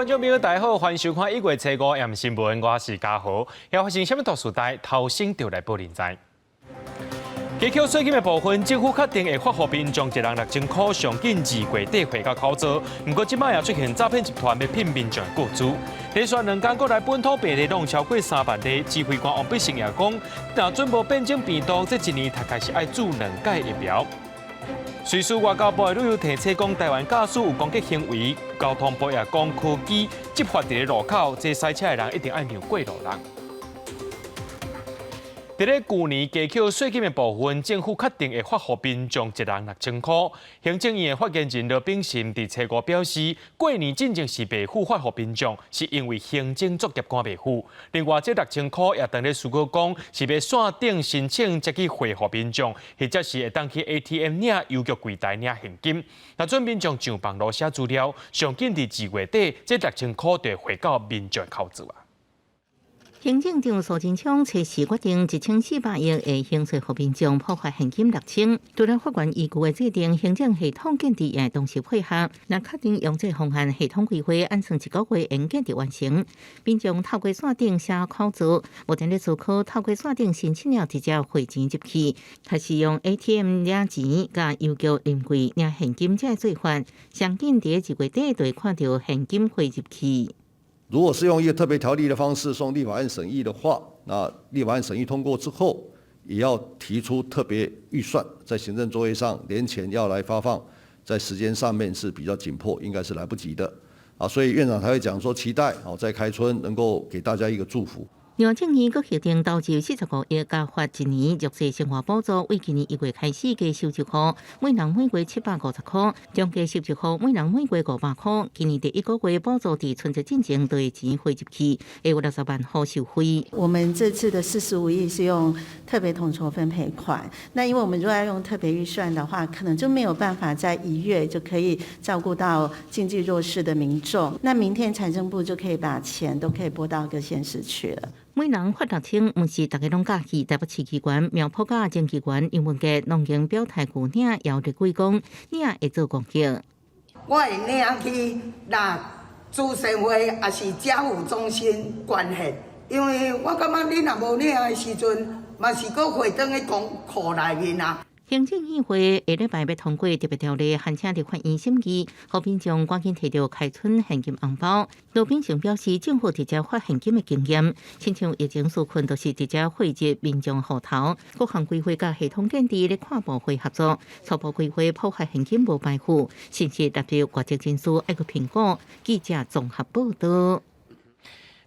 觀眾朋友，大家好，歡迎收看1月初五暗新聞，我是嘉豪。要發生啥物大事代，頭先就來報恁知。加扣稅金的部分，政府確定會發予民眾一人6000箍，上緊2月底匯到口座。毋過這擺也出現詐騙集團欲騙民眾的個資。連續2工國內本土病例攏超過3萬例，指揮官王必勝也講，若準無變種病毒，這一年大概是愛注兩劑疫苗。瑞士外交部的旅遊提醒講，台灣駕駛有攻擊行為，交通部也講科技執法佇咧路口，這駛車的人一定愛讓過路人。佇咧舊年加扣稅金的部分，政府確定會發予民眾一人6000箍。行政院的發言人羅秉成佇初五表示，過年進前是袂赴發予民眾，是因為行政作業趕袂赴。另外，這六千箍也當咧思考講，是欲線頂申請才去匯予民眾，或者是會當去 ATM 領郵局櫃台領現金。若準民眾上網路寫資料，上緊佇2月底，這六千箍就會匯到民眾口座啊。行政長蘇貞昌初時決定1400億的刑稅予民眾普發現金六千，除了法院依據的制定行政系統建置也同時配合，若確定用這方案系統規劃，按算一個月應建置完成。民眾透過線頂寫口座，目前咧思考透過線頂申請了直接匯錢入去，還是用 ATM 領錢佮郵局臨櫃領現金這個做法，上緊佇2月底就會看著現金匯入去。如果是用一個特別條例的方式送立法院審議的話，那立法院審議通過之後，也要提出特別預算，在行政作業上年前要來發放，在時間上面是比較緊迫，應該是來不及的。啊，所以院長才會講說，期待哦，在開春能夠給大家一個祝福。行政院閣核定投入45億，加發一年弱勢生活補助，為今年1月開始加收一箍，每人每月750箍；中低收一戶，每人每月500箍。今年第一個月補助佇春節進前就會錢匯入去，會有60萬戶受惠。我們這次的四十五億是用特別統籌分配款，那因為我們如果要用特別預算的話，可能就沒有辦法在1月就可以照顧到經濟弱勢的民眾。那明天財政部就可以把錢都可以撥到各縣市去了。每人發六千，毋是逐家攏佮意。台北市議員苗圃佮前議員楊文傑攏經表態拒領，姚立偉講領會做攻擊。我會領去若慈善會抑是家扶中心捐獻，因為我感覺你若無領的時陣，嘛是閣匯轉去公庫內面啊。行政院會下禮拜欲通過特別條例，函請立法院審議，予民眾趕緊提著開春現金紅包。羅秉成表示，政府直接發現金的經驗，親像疫情紓困，都是直接匯入民眾戶頭。各項規劃佮系統建置咧跨部會合作，初步規劃普發現金無排富，甚至特別外籍人士愛閣評估。記者綜合報道。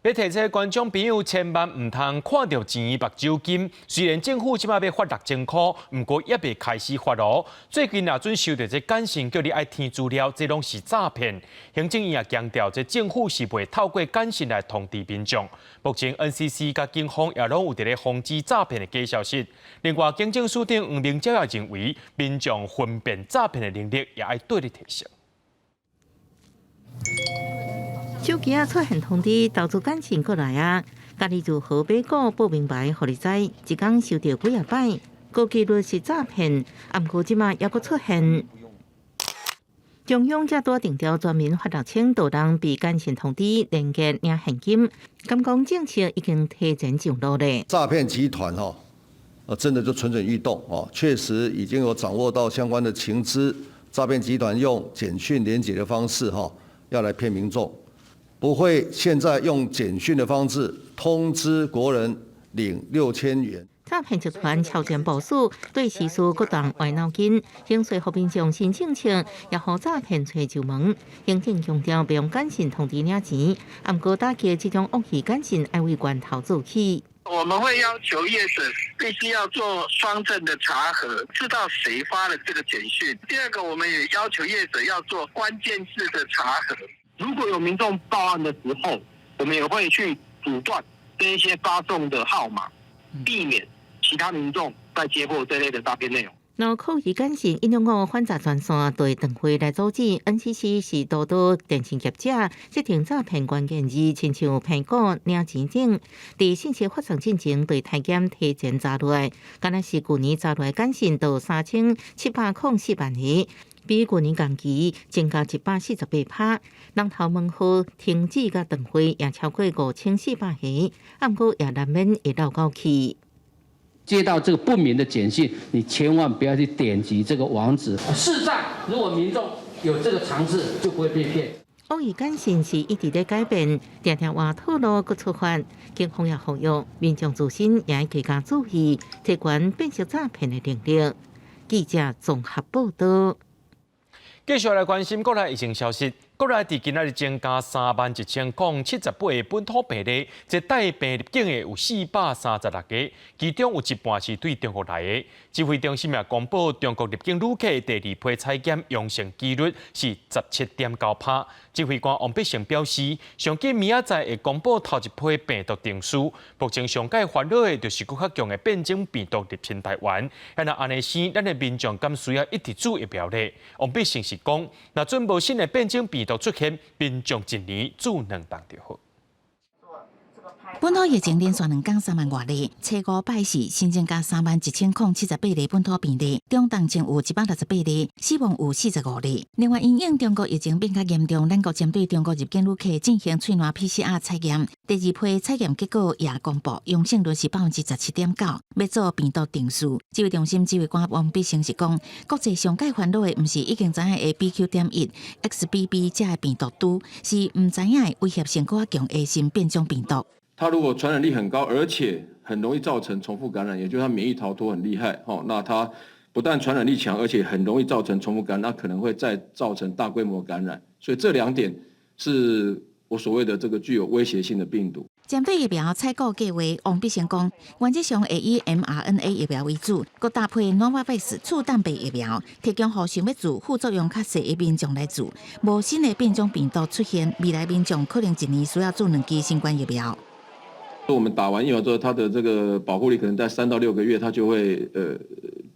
欲提醒觀眾朋友，千萬毋通看著錢目睭金。雖然政府這擺欲發六千箍，毋過猶未開始發囉。最近若準收著這簡訊叫你愛填資料，這攏是詐騙。行政院也強調，這政府是袂透過簡訊來通知民眾。目前 NCC 佮警方也攏有佇咧防止詐騙的假消息。另外，警政署長黃明昭也認為，民眾分辨詐騙的能力也愛綴咧提升。手機仔出現通知，投資簡訊過來啊！教你如何買股報明牌，予你知，一工收著幾仔擺，高機率是詐騙。毋過這馬猶閣出現，中央才拄定調全民發六千，就人被簡訊通知連結領現金，敢講政策已經提前上路咧。詐騙集團吼，真的就蠢蠢欲動哦，確實已經有掌握到相關的情資，詐騙集團用簡訊連結的方式哈，要來騙民眾。不會現在用簡訊的方式通知國人領6000元。詐騙集團超前部署，對時事閣動歪腦筋，刑稅予民眾新政策，也予詐騙揣上門。行政強調，袂用簡訊通知領錢，毋過打擊這種惡意簡訊，愛為源頭做起。我們會要求業者必須要做雙證的查核，知道誰發了這個簡訊。第二個，我們也要求業者要做關鍵字的查核。如果有民眾報案的時候，我們也會去阻斷這一些發送的號碼，避免其他民眾再接獲這類的詐騙內容。若可疑簡訊應用我反詐專線對斷匯來阻止 NCC 是督導電信業者設定詐騙關鍵字，親像蘋果領錢等，佇信息發送進前對篩檢提前查落來，敢若是舊年查落來簡訊到3704萬個，比舊年同期增加148%。人頭門號停止佮斷匯也超過5400個，毋過也難免會落勾去。接到這個不明的簡訊，你千萬不要去點擊這個網址。視障，如果民眾有這個常識，就不會被騙。惡意簡訊是一直咧改變，定定換套路閣出發，警方也呼籲民眾自身也愛加注意，提懸辨識詐騙的能力。記者綜合報道。繼續來關心國內疫情消息。國內佇今仔日增加31,078個本土病例，這帶病入境的有436個，其中有一半是對中國來的。指揮中心也公布，中國入境旅客第二批採檢陽性幾率是17.9%。指揮官王必勝表示，上緊明仔載會公布頭一批病毒定序。目前上蓋煩惱的就是閣較強的變種病毒入侵台灣。若按呢生，咱的民眾敢需要一直注疫苗咧？王必勝是講，若準無新的變種病毒出現，民眾一年注兩針就好。本土疫情連續兩工3萬外例，初五拜四新增加31,078例本土病例，中重症有168例，死亡有45例。另外，因應中國疫情變較嚴重，咱國針對中國入境旅客進行喙瀾 PCR 採驗，第二批採驗結果也公布，陽性率是17.9%，欲做病毒定序。指揮中心指揮官王必勝是講，國際上蓋煩惱的毋是已經知影的 BQ.1、XBB 這个病毒株，是毋知影的威脅性閣較強的新變種病毒。它如果傳染力很高，而且很容易造成重複感染，也就是它免疫逃脫很厲害，吼，那它不但傳染力強，而且很容易造成重複感染，那可能會再造成大規模感染，所以這兩點是我所謂的這個具有威脅性的病毒。針對疫苗採購計劃，王必勝講，原則上會以 mRNA 疫苗為主，閣搭配 Novavax 次蛋白疫苗，提供予想欲注副作用較細的民眾來注。無新的變種病毒出現，未來民眾可能一年需要注兩劑新冠疫苗。我們打完疫苗之後，它的這個保護力可能在3到6個月，它就會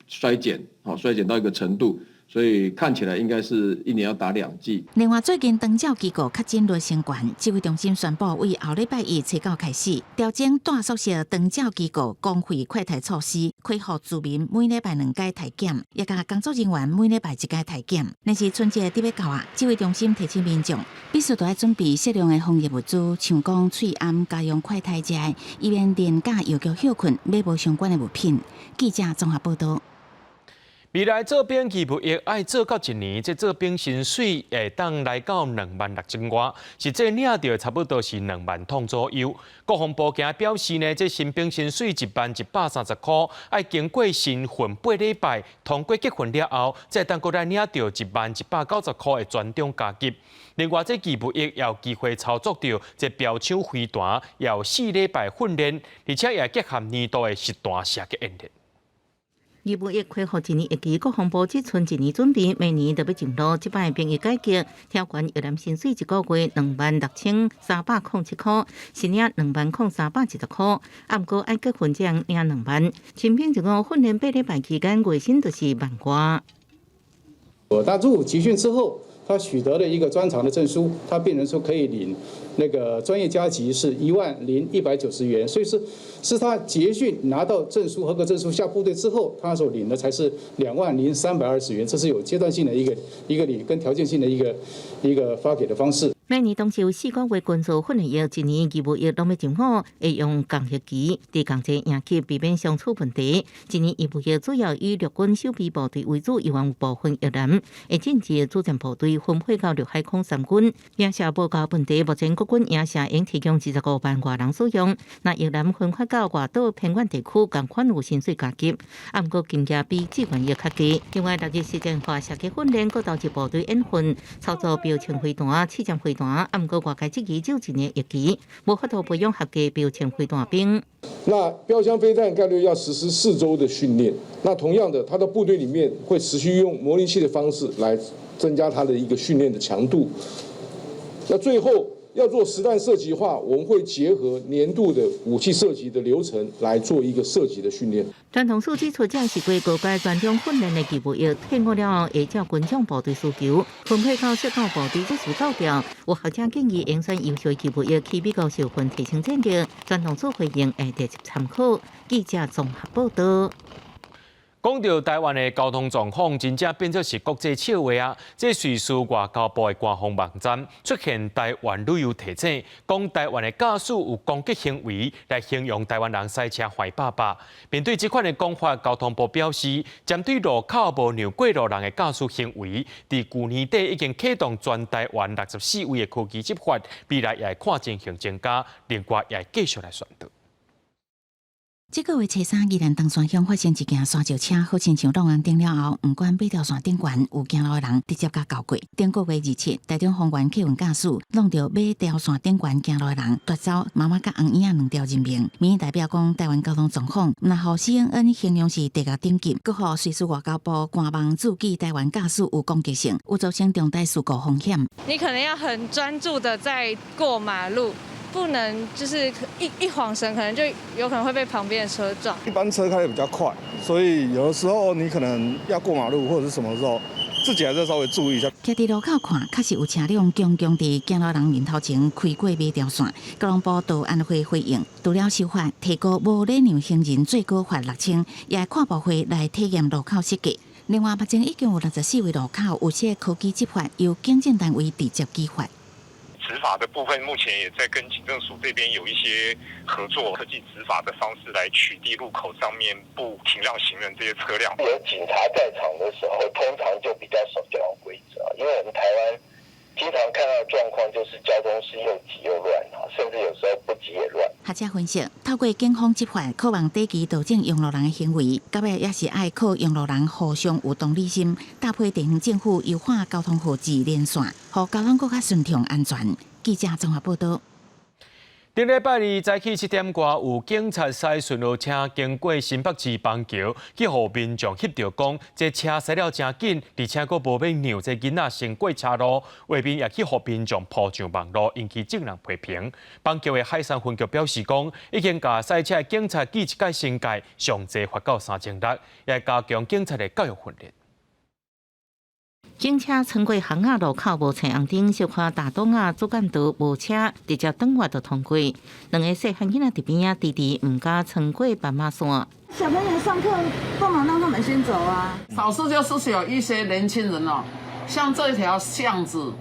衰減，好衰減到一個程度，所以看起來應該是一年要打兩劑。另外，最近長照機構確診率升懸，指揮中心宣布，為後禮拜一初九開始調整住宿舍長照機構公費快篩措施，開放住民每禮拜兩擺篩檢，也共工作人員每禮拜一擺篩檢。但是春節佇欲到啊，指揮中心提醒民眾，必須著愛準備適量的防疫物資，像講喙罨、家用快篩這个，以免連假藥局歇睏買無相關的物品。記者綜合報道。未來做兵義務役愛做到一年，這做兵薪水會當來到26,000外，實際領著差不多是2萬通左右。國防部今表示呢，這新兵薪水10,130箍，愛經過新訓8禮拜，通過結訓了後，才會當閣來領著10,190箍的專長加給。另外，這義務役也有機會操作著這標槍飛彈，也有4禮拜訓練，而且也結合年度的實彈射擊演練。義務役恢復一年一期，國防部這賰一年準備，明年就欲上路。這擺兵役改革，調懸役男薪水一個月26,307箍，新領20,310箍。啊，毋過愛結訓才領2萬。新兵一個訓練8禮拜期間，月薪就是萬外。他入伍集訓之後，他取得了一個專長的證書，他變成說可以領那個專業加級是10,190元，所以是他結訓拿到證書合格證書下部隊之後，他所領的才是20,320元，這是有階段性的一個領跟條件性的一個發給的方式。每年當時有4個月軍事訓練役，一年義務役攏欲入伍，會用仝役期，佇仝濟營級避免相處問題。一年義務役主要以陸軍守備部隊為主，猶有部分役男會進入主戰部隊，分配到陸海空三軍。營舍無夠問題，目前國軍營舍應提供25萬外人使用。若役男分發到外島偏遠地區，仝款有薪水加給。啊，毋過金額比志願役較低。另外，六日實戰化射擊訓練，閣投入部隊演訓，操作標槍飛彈、刺針飛彈。啊，毋過外界質疑只有一年役期，無法度培養合格標槍飛彈兵。那標槍飛彈概率要實施4周的訓練。那同樣的，他的部隊裡面會持續用模擬器的方式來增加他的一個訓練的強度。那最後要做實彈射擊的話，我們會結合年度的武器射擊的流程來做一個射擊的訓練。傳統數指出，這是過高階專長訓練的義務役，退伍了後會照軍種部隊需求分配到適當部隊做指導。有學者建議，應選優秀義務役去美國受訓提升戰力。傳統署回應會直接參考。記者綜合報道。講到台灣的交通狀況，真正變做是國際笑話啊！這瑞士外交部的官方網站出現台灣旅遊提醒，講台灣的駕駛有攻擊行為，來形容台灣人駛車壞霸霸。面對這款的講法，交通部表示，針對路口無讓過路人的駕駛行為，佇舊年底已經啟動全台灣64位的科技執法，未來也會看情形增加，另外也會繼續來宣導。這個月初三，宜蘭冬山鄉發生一件山石車，好親像撞紅燈了後，毋管馬條線頂懸有行路的人，直接共鉤過。頂個月27，台中豐原客運駕駛挵著馬條線頂懸行路的人，奪走媽媽佮翁嬰仔兩條人命。民意代表講，台灣交通狀況，若予 CNN 形容是地獄等級，閣予瑞士外交部官網註記台灣駕駛有攻擊性，有造成重大事故風險。你可能要很專注的在過馬路。不能就是一晃神，可能就有可能會被旁邊的車撞。一般車開得比較快，所以有的時候你可能要過馬路或者是什麼時候，自己還是要稍微注意一下。徛佇路口看，確實有車輛強強佇行路人面頭前開過馬條線。交通部道安會回應，除了修法提高無禮讓行人最高罰6000，也會跨部會來體驗路口設計。另外，目前已經有64位路口有設科技執法，由警政單位直接舉發。執法的部分，目前也在跟警政署這邊有一些合作，科技執法的方式來取締路口上面不停讓行人這些車輛。有警察在場的時候，通常就比較守交通規則，因為我們台灣經常看到的狀況就是交通是又擠又亂，甚至有時候不擠也亂。學者分析，透過警方執法，渴望短期導正用路人的行為，到尾也是愛靠用路人互相有同理心，搭配地方政府優化交通號誌連線，予交通閣較順暢安全。記者綜合報道。頂禮拜二早起7點外，有警察駛巡邏車經過新北市板橋，去予民眾翕著講，這車駛了誠緊，而且閣無欲讓這囡仔先過車路，畫面也去予民眾鋪上網路，引起眾人批評。板橋的海山分局表示講，已經共駛車的警察記一改申誡，上濟罰到3600，也加強警察的教育訓練。警車穿過巷仔路口無青紅燈，小可大東仔主幹道無車，直接轉彎就通過。兩个細漢囡仔佇邊仔，遲遲毋敢穿過斑馬線。小朋友上課幹嘛讓他們先走啊？少數就是有一些年輕人哦，像這條巷子，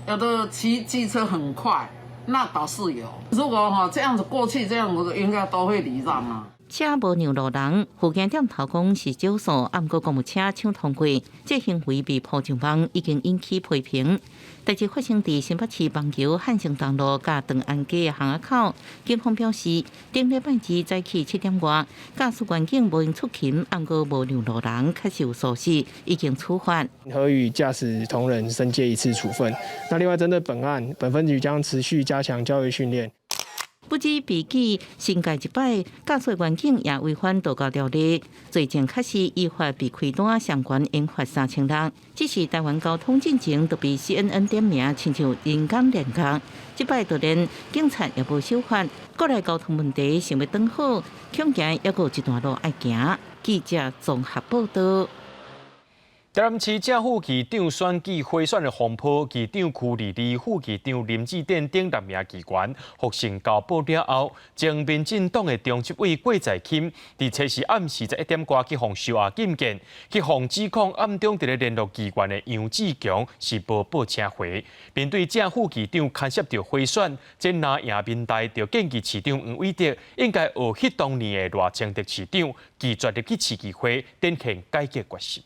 有的騎機車很快，那倒是有。如果哈這樣子過去，這樣子應該都會禮讓啊。車無讓路人，附近店頭講是少數，毋過公務車搶通過，這行為被鋪上網，已經引起批評。代誌發生佇新北市板橋漢聲東路佮長安街的巷仔口，警方表示，頂禮拜二早起7點外，駕駛員警無閒出勤，毋過無讓路人，確實有疏失，已經處罰。核予駕駛同仁申誡一次處分。那另外針對本案，本分局將持續加強教育訓練。不止被記申誡一擺，駕駛員警也違反道交條例，最近確實依法被開單相關應罰3600。只是台灣交通進前都被 CNN 點名，親像人工連工。這擺就連警察也無守法，國內交通問題想欲轉好，恐驚猶閣有一段路愛行。記者綜合報道。台南市正副市長選舉賄選的風波，市長邱莉莉、副市長林智典等六名議員獲成交報了後，前民進黨的中執委郭在欽，佇初四暗時11點外去予收押禁見，去予指控暗中佇咧聯絡議員的楊志強是無報請回。面對正副市長牽涉著賄選，這藍營民代就建議市長黃偉哲應該學彼當年的賴清德市長，拒絕入去市議會，展現改革決心。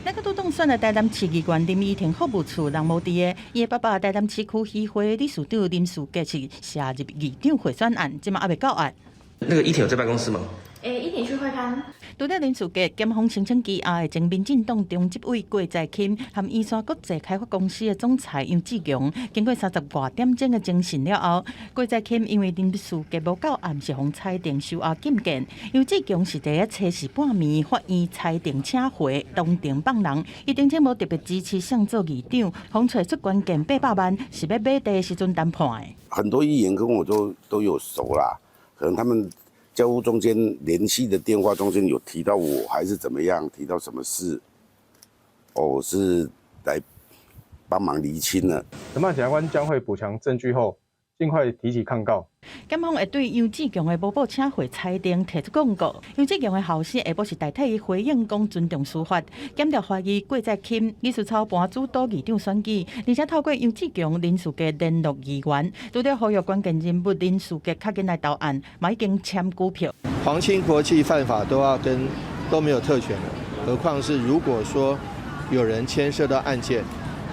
那個拄當選的台南市議員林依婷服務處人無佇的，伊的爸爸台南市區議會理事長林士傑是涉入議長賄選案，這馬猶未到案。那個依婷有在辦公室嗎？欸，一起去會勘。除了林士傑，檢方申請羈押的前民進黨中執委郭在欽和圓山國際開發公司的總裁楊志強，經過三十外點鐘的偵訊了後，郭在欽因為林士傑無到案，是予裁定收押禁見。楊志強是佇咧初四半暝法院裁定請回，當庭放人。伊聲稱無特別支持誰做議長，予揣出關鍵800萬是欲買地的時陣談判的。很多議員跟我都有熟啦，可能他們。交互中間聯繫的電話中間有提到我，還是怎麼樣？提到什麼事？哦，是來幫忙釐清了。承辦檢察官將會補強證據後，盡快提起抗告。檢方會對楊志強的無報請回裁定提出抗告。楊志強的後生下晡是代替伊回應，講尊重司法。檢調懷疑郭在欽、李樹操盤主導議長選舉，而且透過楊志強、林士傑聯絡議員，除了呼籲關鍵人物林士傑較緊來投案，嘛已經簽拘票。皇親國戚犯法都要跟都沒有特權了，何況是如果說有人牽涉到案件，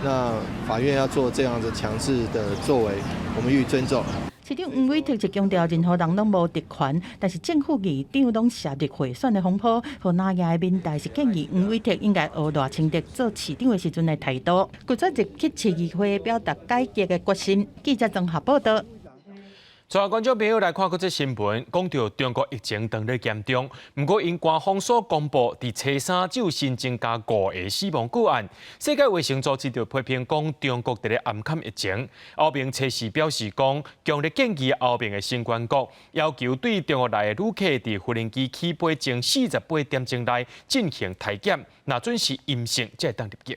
那法院要做這樣子強制的作為，我們予以尊重。市長黃偉哲就強調，任何人攏無特權，但是正副議長攏涉入賄選的風波，予藍營的民代是建議黃偉哲應該學賴清德做市長的時陣的態度，拒絕入去市議會表達改革的決心。記者綜合報道。帶觀眾朋友來看國際新聞，講著中國疫情當咧嚴重，毋過𪜶官方所公布，佇初三只有新增加五个死亡個案。世界衛生組織就批評講，中國佇咧掩崁疫情。歐盟初時表示講，強烈建議歐盟的成員國要求對中國來的旅客佇無人機起飛前48點鐘內進行體檢，若準是陰性，才會當入境。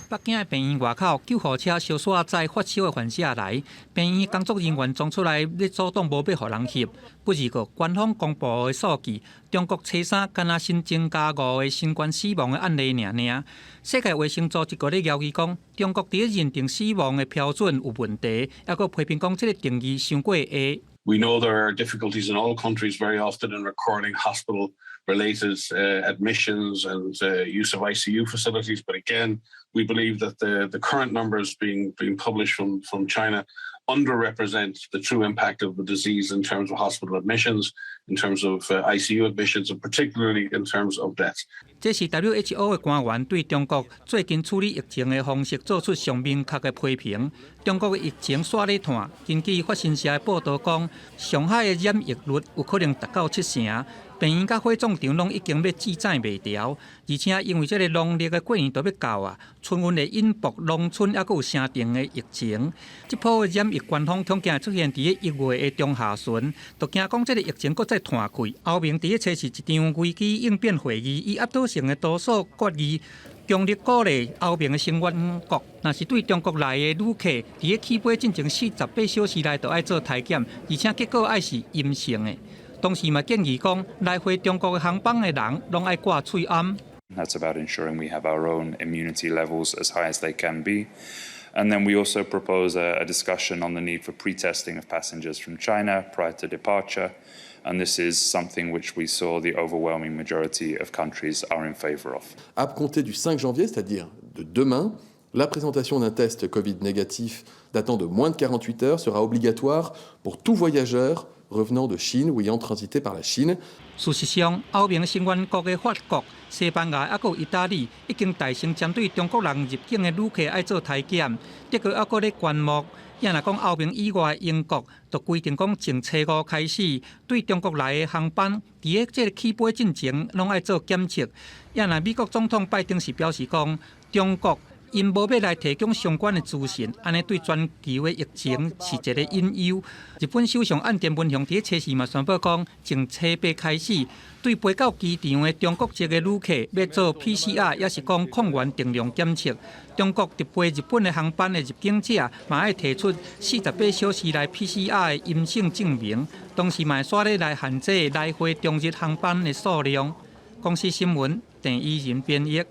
北京的病院外口，救護車燒煞載發燒的患者來，病院工作人員衝出來欲阻擋，無欲予人翕。不過，官方公布的數據，中國初三敢若新增加五个新冠死亡的案例爾爾。世界衛生組織閣咧枵伊講，中國佇咧認定死亡的標準有問題，猶閣批評講這个定義傷過下。 We know there are difficulties in all countries very often in recording hospital related admissions and use of ICU facilities. But again, we believe that the current numbers being published from China underrepresent the true impact of the disease in terms of hospital admissions, in terms of ICU admissions, and particularly in terms of deaths. 這是 WHO 的官員對中國最近處理疫情的方式做出上明確的批評。中國的疫情煞咧湠，根據法新社的報導講，上海的染疫率有可能達到七成，病院佮火葬場攏已經欲擠載袂牢，而且因為這个農曆的過年就欲到啊，春運會引爆農村猶閣有城鎮的疫情。這波的染疫高峰恐驚出現佇咧1月的中下旬，就驚講這个疫情閣再湠開。歐盟佇咧初四一場危機應變會議，以壓倒性的多數決議，強力鼓勵歐盟的成員國，若是對中國來的旅客，佇咧起飛進前48小時內就愛做體檢，而且結果愛是陰性的。同時嘛建議講，來回中國的航班的人，攏愛掛喙罨。 That's about ensuring we have our own immunity levels as high as they can be. And then we also propose a discussion on the need for pre-testing of passengers from China prior to departure. And this is something which we saw the overwhelming majority of countries are in favor of. À compter du 5 janvier, c'est-à-dire de demain, la présentation d'un test Covid négatif datant de moins de 48 heures sera obligatoire pour tout voyageur revenant de Chine ou ayant transité par la Chine. 事實上，歐盟成員國的法國、西班牙猶閣有意大利已經帶先針對中國人入境的旅客愛做體檢，德國猶閣咧觀望。也若講歐盟以外的英國，就規定講從初五開始，對中國來的航班，佇咧這个起飛進前，攏愛做檢測。也若美國總統拜登是表示講，中國𪜶無欲來提供相關的資訊，按呢對全球的疫情是一個隱憂。日本首相岸田文雄佇咧初四嘛宣布講，從初八開始，對飛到機場的中國籍的旅客，欲做 PCR，抑是講抗原定量檢測。中國直飛日本的航班的入境者，嘛愛提出48小時內 PCR 的陰性證明，同時嘛會煞咧來限制來回中日航班的數量。公視新聞，鄭伊仁編譯。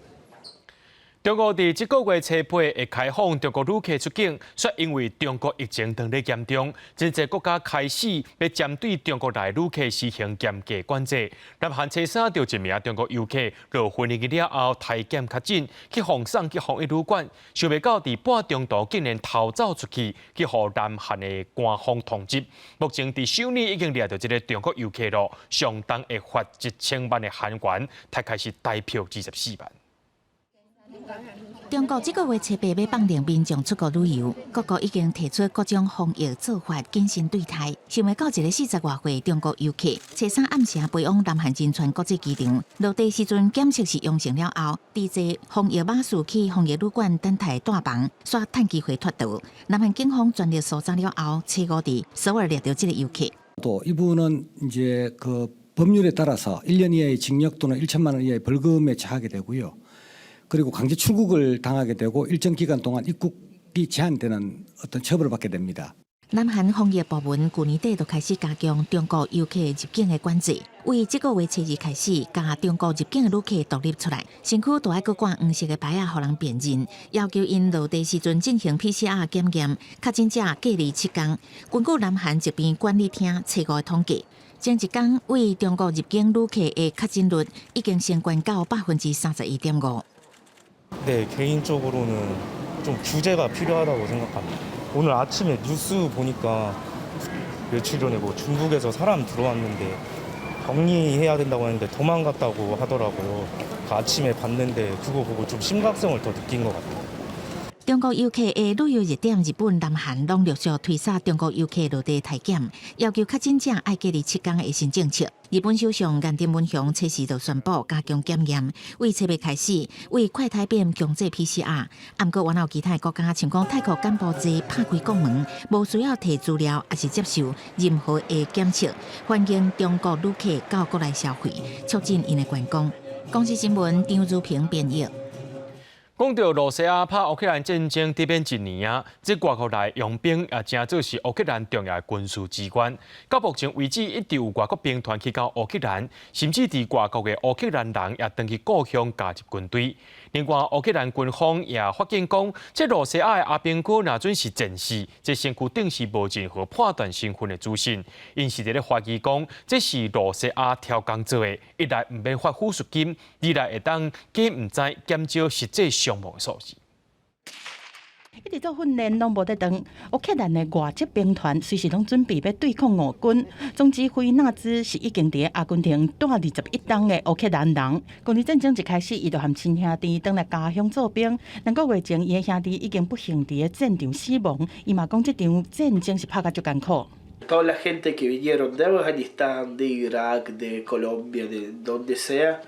中國佇這個月初八會開放中國旅客出境，卻因為中國疫情當咧嚴重，真濟國家開始欲針對中國來旅客實行嚴格管制。南韓初三著一名中國遊客落飛機了後，篩檢確診，去予送去防疫旅館，想袂到佇半中途竟然逃走出去，去予南韓的官方通緝。目前佇首爾已經掠著這个中國遊客囉，相當會罰1000萬的韓元，大概是台票24萬。中國這個月初八欲放任民眾出國旅遊，各國已經提出各種防疫做法，謹慎對待。想袂到一个40外歲中國遊客，初三暗時飛往南韓仁川國際機場，落地時陣檢測是陽性了後，佇坐防疫巴士去防疫旅館等待帶房，煞趁機會脫逃。南韓警方全力搜查了後，初五佇首爾掠著這个遊客。 또 이분은 이제 그 법률에 따라서 1년 이하의 징역 또는 1천만 원 이하의 벌금에 처하게 되고요. 그리고 강제 출국을 당하게 되고 일정 기간 동안 입국이 제한되는 어떤 처벌을 받게 됩니다. 南韓防疫部門舊年底就開始加強中國遊客入境的管制，為這個月初二開始，共中國入境的旅客獨立出來，身軀都愛閣掛黃色的牌仔，予人辨認，要求𪜶落地時陣進行 PCR 檢驗，確診者隔離7天。根據南韓疾病管理廳初五的統計，前一工對中國入境旅客的確診率已經升懸到31.5%。 네, 개인적으로는 좀 규제가 필요하다고 생각합니다. 오늘 아침에 뉴스 보니까 며칠 전에 뭐 중국에서 사람 들어왔는데 격리해야 된다고 하는데 도망갔다고 하더라고요. 그 아침에 봤는데 그거 보고 좀 심각성을 더 느낀 것 같아요. 中國遊客的旅遊熱點日本、南韓攏陸續推捒中國遊客落地篩檢，要求確診者愛隔離7天的新政策。日本首相岸田文雄初四就宣布加強檢驗，為初八開始為快篩變強制 PCR。毋過，原來有其他國家，像講泰國、柬埔寨拍開國門，無需要提資料，抑是接受任何的檢測，歡迎中國旅客到國內消費，促進𪜶的觀光。公視新聞張如平編譯。講著羅西亞拍烏克蘭戰爭這邊一年啊，這外國來傭兵也成做是烏克蘭重要的軍事資源。到目前為止，一直有外國兵團去到烏克蘭，甚至佇外國的烏克蘭人也轉去故鄉加入軍隊。另外，烏克蘭軍方也發現講，這羅西亞的阿兵哥若準是戰死，這身軀頂是無任何判斷身份的資訊，𪜶是佇咧懷疑講，這是羅西亞超工做的，一來毋免發撫恤金，二來會當假毋知減少實際傷亡的數字。一直做訓練攏無咧斷，烏克蘭的外籍兵團隨時攏準備欲對抗俄軍。總指揮納茲是已經佇阿根廷蹛21冬的烏克蘭人。舊年戰爭一開始，伊就和親兄弟轉來家鄉做兵。2個月前，伊的兄弟已經不幸佇戰場死亡。伊嘛講，這場戰爭是拍甲足艱苦。 Toda la gente que vinieron de Afganistán, de Irak, de Colombia, de donde sea,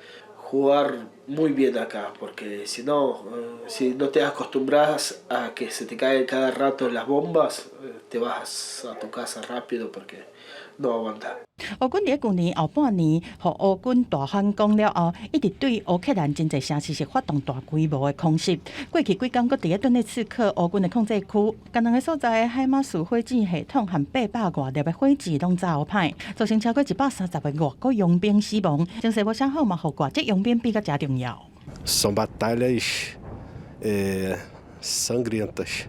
jugar muy bien acá, porque si no, si no te acostumbras a que se te caen cada rato las bombas, te vas a tu casa rápido porque no aguanta. 俄軍佇舊年後半年，予烏軍大反攻了後，一直對烏克蘭真濟城市是發動大規模的空襲。過去幾工，閣佇咧頓涅茨克烏軍的控制區，共兩个所在的海馬斯火箭系統和800外粒的火箭攏炸予歹，造成超過130個外國傭兵死亡。情勢無啥好嘛，予外籍傭兵變甲誠重要。 São batalhas sangrentas.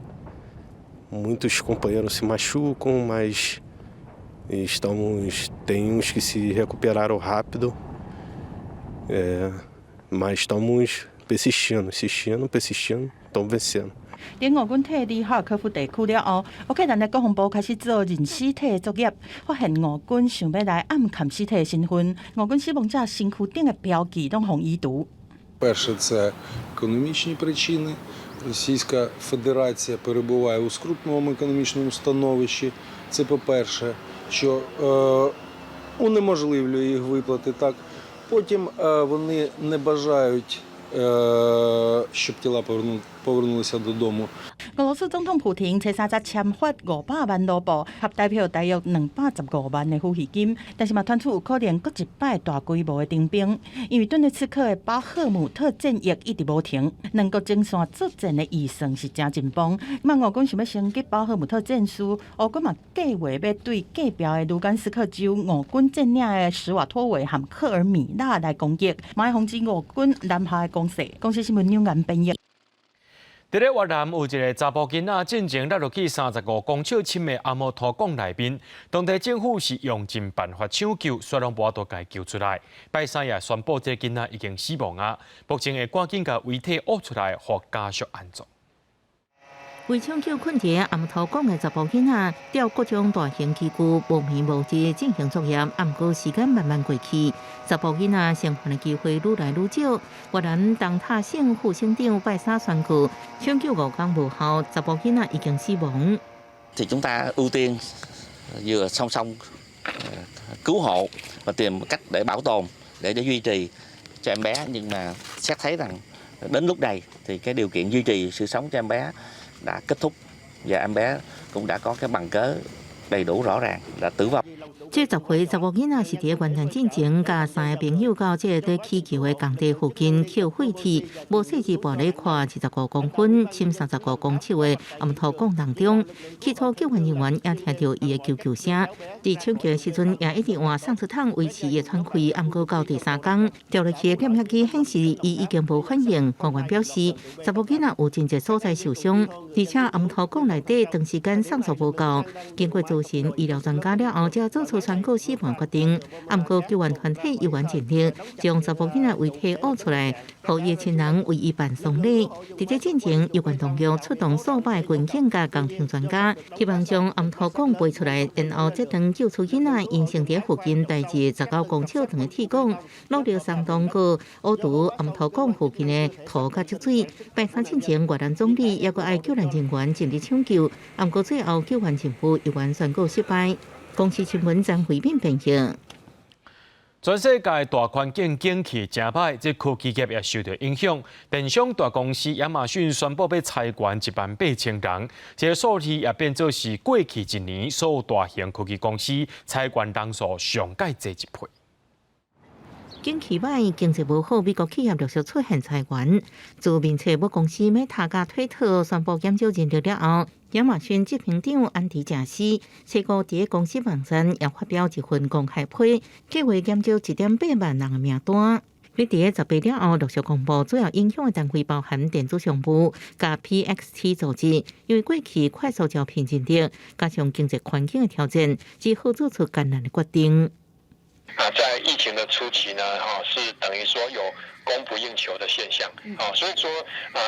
Muitos companheiros se machucam, mas estamos tem uns que se recuperaram rápido, mas estamos persistindo, insistindo, persistindo, estamos vencendo. 佇俄軍撤離哈爾科夫地區了後，烏克蘭的國防部開始做認屍體的作業，發現俄軍想欲來暗崁屍體的身份，俄軍死亡者身軀頂的標記攏予移除。 Перше, це економічні причини. Російська Федерація перебуває у скрутному економічному становищі. Це по-перше, що унеможливлює їх виплати. Так. Потім вони не бажають, щоб тіла повернулися додому. 俄羅斯總統普廷初三才簽發500萬盧布，合台票大約215萬的撫恤金，但是嘛傳出有可能閣一擺大規模的徵兵，因為頓涅茨克的巴赫姆特戰役一直無停，兩國前線作戰的預算是誠緊繃。那俄軍想欲升級巴赫姆特戰事，烏軍嘛計劃欲對隔壁的盧甘斯克州俄軍佔領的史瓦托維和克爾米納來攻擊，嘛會防止俄軍南下的攻勢。公視新聞兩岸編譯。佇咧越南有一个查埔囡仔，進前落入去35公尺深的頷毛塗港內面，當地政府是用盡辦法搶救，煞攏無法度共伊救出來。拜三也宣布這个囡仔已經死亡啊！目前會趕緊共遺體挖出來，予家屬安葬。為搶救困佇頷毛塗港的查埔囡仔，調各種大型機具無眠無日進行作業，毋過時間慢慢過去，查埔囡仔生還的機會愈來愈少。越南東塔省副省長拜三宣告，搶救五工無效，查埔囡仔已經死亡。 Thì chúng ta ưu tiên vừa song song cứu hộ và tìm cách để bảo tồn để duy trì cho em bé, nhưng mà xét thấy rằng đến lúc này thì cái điều kiện duy trì sự sống cho em bé đã kết thúc và em bé cũng đã có cái bằng cớ đầy đủ rõ ràng đã tử vong。這10歲查某囡仔是佇咧元旦進前，佮三个朋友到這个佇起橋的工地附近抾廢鐵，無細緻跋咧寬25公分、深35公尺的頷毛塗港當中。起初救援人員也聽著伊的求救聲，佇搶救的時陣也一直換送出筒維持伊的喘氣。毋過到第三工，調落去的驗血機顯示伊已經無反應。官員表示，查某囡仔有真濟所在受傷，而且頷毛塗港內底長時間送數無夠。經過諮詢醫療專家了後，才做出宣告死亡決定。毋過救援團體猶原盡力將查埔囡仔遺體挖出來，予伊的親人為伊辦喪禮。佇這進前，有關當局出動數百軍警佮工程專家，希望將頷毛塗港背出來，然後再當救出囡仔，因先佇附近大致19公尺長的鐵管，努力鬆動閣挖除頷毛塗港附近的土佮積水。拜三進前，越南總理猶閣愛救援人員盡力搶救，毋過最後救援任務猶原宣告失敗。公視新聞張惠敏編譯。全世界大環境景氣誠歹，這科技業也受著影響。電商大公司亞馬遜宣布欲裁員18,000人，這個數字也變做是過去一年所有大型科技公司裁員人數上蓋濟一倍。景氣歹，經濟無好，美國企業陸續出現裁員。自面冊母公司 Meta 佮推特宣布減少人力了後，亞馬遜執行長安迪賈斯初五佇公司網站也發表一份公開批，計劃減少1.8萬人的名單。佇佇18了後，陸續公布主要影響的單位包含電子商務佮 PXT 組織，因為過去快速招聘人力，加上經濟環境的挑戰，只好做出艱難的決定。啊，在疫情的初期呢，哈，是等於說有供不應求的現象，啊，所以說啊，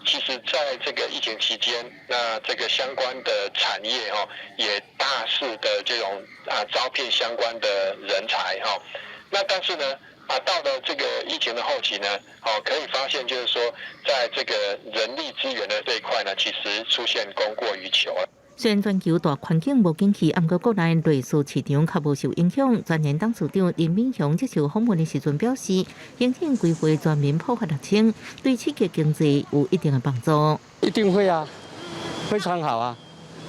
其實在這個疫情期間，那這個相關的產業哈，也大肆的這種啊招聘相關的人才哈，那但是呢，啊，到了這個疫情的後期呢，哦，可以發現就是說，在這個人力資源的這一塊呢，其實出現供過於求了。雖然全球大環境無景氣，毋過國內類似市場較無受影響。全聯董事長林敏雄接受訪問的時陣表示，行政規劃全面普發6000，對刺激經濟有一定的幫助。一定會啊，非常好啊。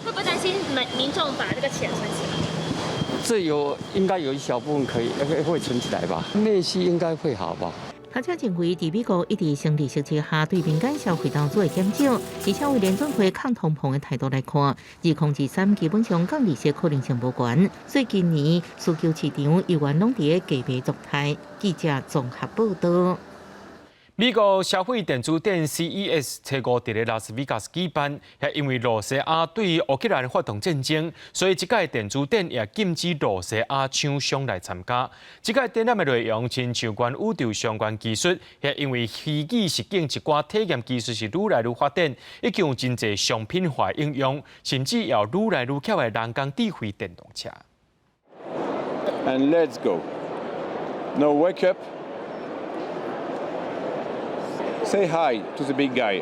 會不會擔心民眾把這個錢存起來？這有應該有一小部分可以會存起來吧，內需應該會好吧。學者認為，佇美國一直升利息之下，對民間消費投資會減少，而且為聯準會抗通膨的態度來看，2023基本上降利息可能性無懸，所以今年需求市場猶原攏佇咧低迷狀態。記者綜合報導。美國消費電子展 CES 初五佇咧拉斯維加斯舉辦，也因為羅西亞對烏克蘭發動戰爭，所以這屆電子展也禁止羅西亞廠商來參加。這屆展覽的內容親像元宇宙相關技術，也因為虛擬實境一寡體驗技術是愈來愈發展，已經有真濟商品化應用，甚至有愈來愈巧的人工智慧電動車。 And let's go. Now wake up. Say hi to the big guy.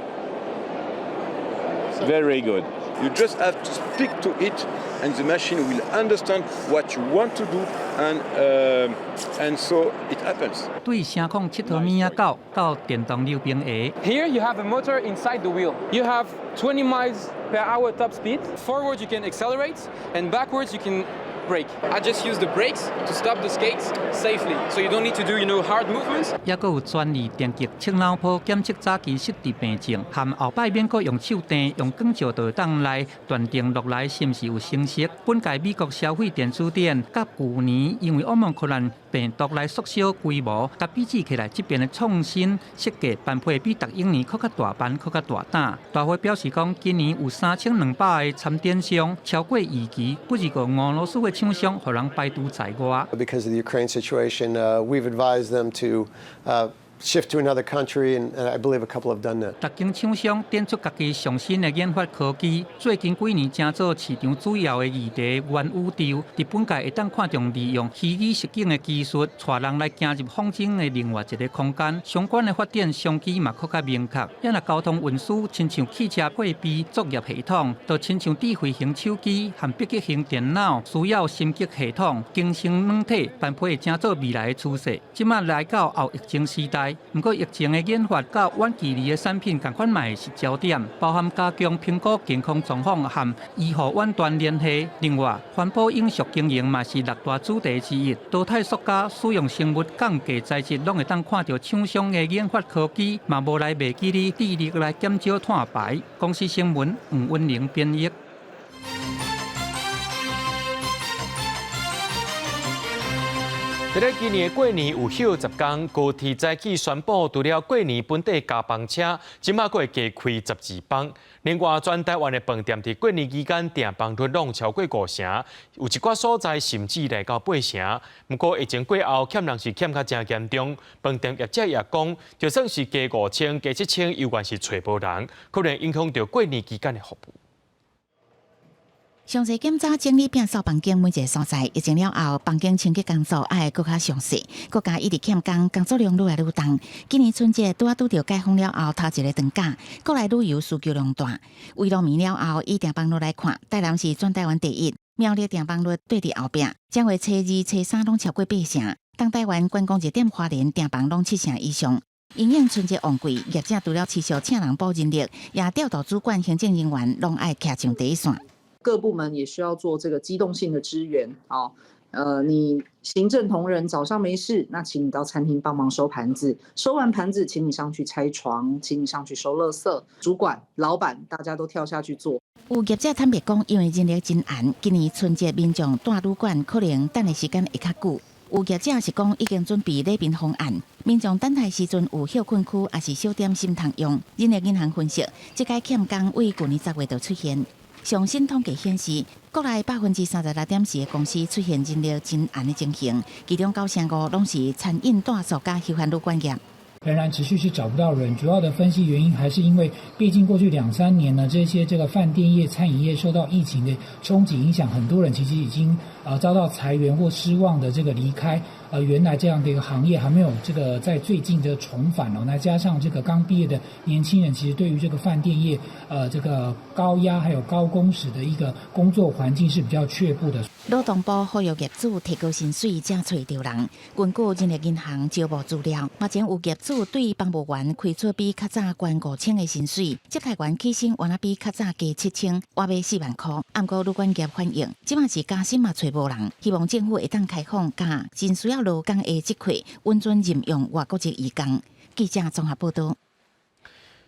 Very good. You just have to speak to it, and the machine will understand what you want to do, and so it happens. 對聲控𨑨迌物仔狗到電動溜冰鞋。 Here you have a motor inside the wheel. You have 20 miles per hour top speed. Forward you can accelerate, and backwards you can brake. I just use the brakes to stop the skates safely. So you don't need to do hard movements. 抑閣有專利電極測腦波檢測早期失智病症，含後擺免閣用手電，用光照就會當來斷定落來是毋是有成熟。本屆美國消費電子展佮舊年因為奧密克戎病毒來縮小規模，佮比起來，這邊的創新設計辦會比逐一年閣較大辦、閣較大膽。大會表示講，今年有3200個參展商，超過預期。不過俄羅斯的廠商予人排除在外。 Because of the Ukraine situation, we've advised them to shift to another country, and I believe a couple have done that. 逐間廠商展出家己上新的研發科技。最近幾年成做市場主要的議題元宇宙，佇本屆會當看著利用虛擬實境的技術，帶人來行入仿真的另外一个空間。相關的發展商機嘛，閣較明確。抑若交通運輸，親像汽車配備作業系統，就親像智慧型手機和筆記型電腦，需要心機系統更新軟體，般配會成做未來的趨勢。這馬來到後疫情時代。毋過疫情的研發佮遠距離的產品仝款嘛會是焦點，包含加強評估健康狀況和醫護遠端聯繫。另外，環保永續經營嘛是六大主題之一。淘汰塑膠、使用生物降解材質，攏會當看著廠商的研發科技，嘛無來袂記得致力來減少碳排。公視新聞黃溫玲編譯。佇咧今年的過年有歇10工，高鐵早起宣布，除了過年本地加班車，這馬閣會加開12班。另外，全台灣的飯店佇過年期間訂房率攏超過五成，有一寡所在甚至來到八成。毋過疫情過後，欠人是欠較誠嚴重，飯店業者也講，就算是加5000、加7000，猶原是揣無人，可能影響著過年期間的服務。詳細檢查整理摒掃房間每一个所在，疫情了後，房間清潔工作愛閣較詳細，國家一直欠工，工作量愈來愈重。今年春節拄仔拄著解封了後，頭一个長假，國內旅遊需求量大。圍爐暝了後，以訂房率來看，台南是全台灣第一，苗栗訂房率綴佇後壁，正月初二、初三攏超過八成。東台灣觀光熱點花蓮訂房攏七成以上。因應春節旺季，業者除了持續請人補人力，也調度主管行政人員攏愛徛上第一線。各部門也需要做這個機動性的支援啊，你行政同仁早上沒事，那請你到餐廳幫忙收盤子，收完盤子，請你上去拆床，請你上去收垃圾。主管、老闆，大家都跳下去做。有業者坦白講，因為人力真絚，今年春節民眾蹛旅館可能等的時間會較久。有業者是講已經準備禮賓方案，民眾等待時陣有歇睏區，抑是小點心通用。人力銀行分析，這個欠工為舊年10月就出現。上新統計顯示，國內36.4%的公司出現人力真絚的情形，其中95%攏是餐飲、住宿佮休閒旅館業。仍然持續是找不到人，主要的分析原因還是因為，畢竟過去兩三年呢，這些這個飯店業、餐飲業受到疫情的衝擊影響，很多人其實已經遭到裁員或失望的這個離開，原來這樣的一個行業還沒有這個在最近的重返哦。那加上這個剛畢業的年輕人，其實對於這個飯店業，這個高壓還有高工時的一個工作環境是比較卻步的。勞動部呼籲業主提高薪水，才揣著人。根據人力銀行招募資料，目前有業主對房務員開出比較早懸5000的薪水，接待員起薪原來比較早加7000，倚欲4萬箍。毋過旅館業反映，這馬是加薪嘛揣無人，希望政府會當開放佮真需要勞工的職缺，允准任用外國籍移工。記者綜合報導。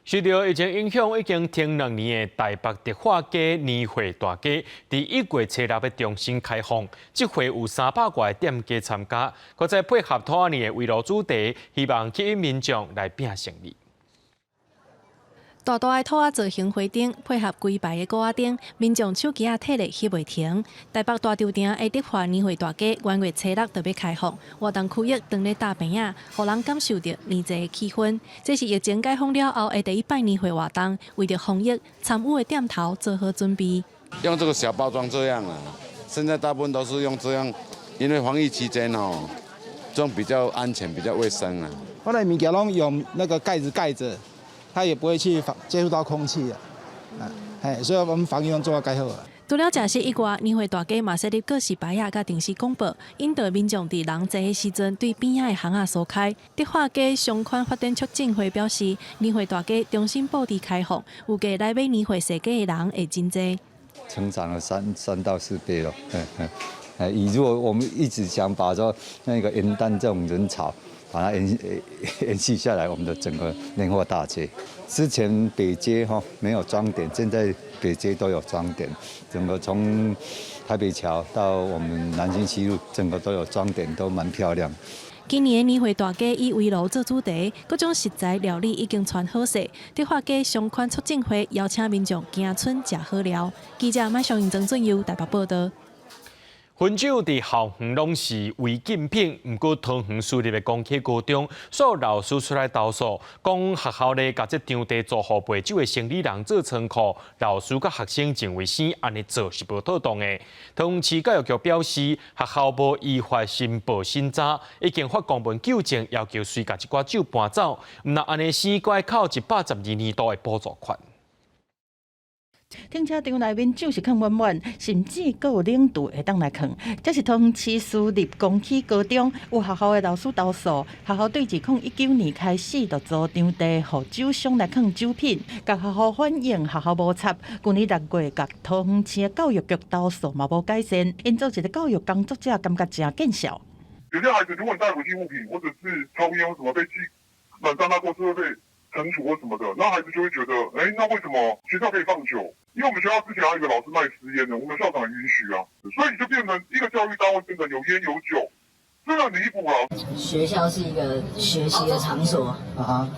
受著疫情影響，已經停2年的台北迪化街年貨大街，佇1月初6欲重新開放。這回有300外个店家參加，閣再配合兔仔年的圍爐主題，希望吸引民眾來拚生意。大大的兔仔造型花燈，配合規排的鼓仔燈，民眾手機仔提咧翕袂停。台北大稻埕的迪化年貨大街，元月初六就欲開放，活動區域當咧搭棚仔，予人感受著年節的氣氛。這是疫情解封了後的第一擺年貨活動，為著防疫，參與的店頭做好準備。用這個小包裝這樣啊，現在大部分都是用這樣，因為防疫期間哦，這種比較安全、比較衛生啊。我的物件攏用那個蓋子蓋著。它也不會去接觸到空氣啊，哎，所以我們防疫攏做得蓋好啊。除了食食以外，年貨大街嘛設立告示牌仔佮電視廣播，引導民眾佇人濟的時陣對邊仔的巷仔疏開。迪化街商圈發展促進會表示，年貨大街重新布置開放，預計來買年貨踅街的人會真濟。成長了3到4倍咯，嗯嗯，哎，以如果我們一直想把說那個元旦這種人潮，把它延續下來，我們的整個年貨大街。之前北街哈沒有裝點，現在北街都有裝點，整個從台北橋到我們南京西路，整個都有裝點，都蠻漂亮。今年的年貨大街以圍爐做主題，各種食材料理已經傳好勢。迪化街商圈促進會邀請民眾行春食好料。記者麥尚英、曾俊佑台北報道。薰酒佇校園攏是違禁品，毋過桃園私立的光啟高中，所有老師出來投訴，講學校咧共這場地租予賣酒的生理人做倉庫，老師佮學生認為生按呢做是無妥當的。桃園市教育局表示，學校無依法申報審查，已經發公文糾正，要求隨共這寡酒搬走，毋若按呢生，閣愛扣112年度的補助款。停車場內面酒是囥滿滿，甚至閣有冷櫥會當來囥。這是桃園市私立光啟高中有學校的老師投訴，學校對2019年開始就租場地，予酒商來囥酒品，共學校反映學校無插。舊年6月，共桃園市的教育局投訴嘛無改善，𪜶做一个教育工作者感覺誠見笑。有些孩子，如果你帶違禁物品，或者是抽菸或什麼被記軟帳大過，是會被懲處或什麼的，那孩子就會覺得，欸，那為什麼學校可以放酒？因為我們學校之前還有一個老師賣私菸的，我們校長也允許啊，所以就變成一個教育單位變成有菸有酒，這個離譜了。學校是一個學習的場所啊，